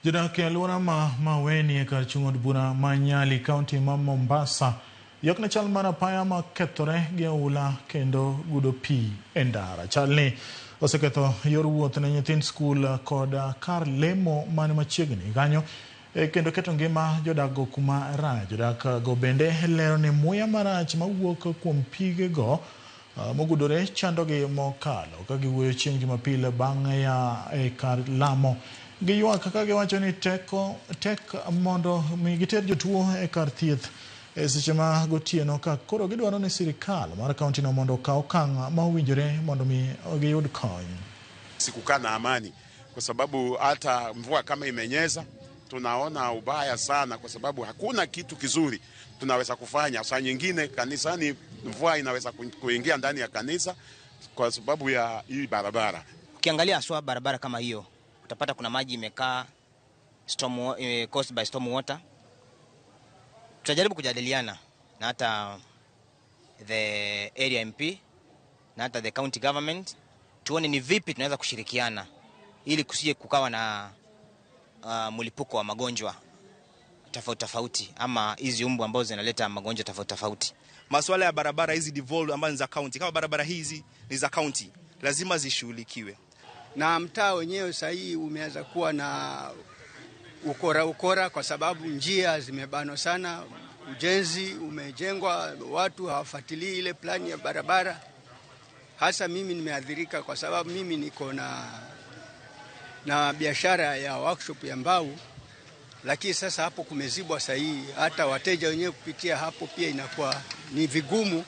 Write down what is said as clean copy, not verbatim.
Jodak e alwora ma Maweni e kar chung' od bura ma Nyali, kaunti ma Mombasa, ywak ne chal mar apaya ma kethore gi oula kendo gudo pi e ndara. Chalni oseketho yor wuoth ne nyithind skul kod kar lemo man machiegni kanyo kendo keto ngima jodak go kuma rach. Jodak go bende lero ni muya marach mawuok kuom pige go mogudore chandogi mokalo. Ka giwuoyo chieng' Jumapil bang' ya e kar lamo, giywak ka giwacho ni teko tek mondo mi giter jotuo e kar thieth e seche ma gotieno, ka koro gidwaro ni sirikal mar kaunti no mondo okaw okang' ma owinjore mondo mi giyud kony. Sikukaa na amani kwa sababu hata mvua kama imenyesha tunaona ubaya sana, kwa sababu hakuna kitu kizuri tunaweza kufanya. Saa nyingine kanisani mvua inaweza kuingia ndani ya kanisa kwa sababu ya hii barabara. Ukiangalia haswa barabara kama hiyo, utapata kuna maji imekaa storm, caused by storm water. Tutajaribu kujadiliana na hata the area MP na hata the county government, tuone ni vipi tunaweza kushirikiana ili kusije kukawa na mlipuko wa magonjwa tofauti tofauti ama hizi umbu ambazo zinaleta magonjwa tofauti tofauti. Masuala ya barabara hizi devolved ambazo ni za county, kama barabara hizi ni za county, lazima zishughulikiwe. Na mtaa wenyewe sasa hii umeanza kuwa na ukora ukora, kwa sababu njia zimebanwa sana, ujenzi umejengwa, watu hawafuatilii ile plani ya barabara. Hasa mimi nimeathirika kwa sababu mimi niko na biashara ya workshop ya mbao, lakini sasa hapo kumezibwa sahihi, hata wateja wenyewe kupitia hapo pia inakuwa ni vigumu.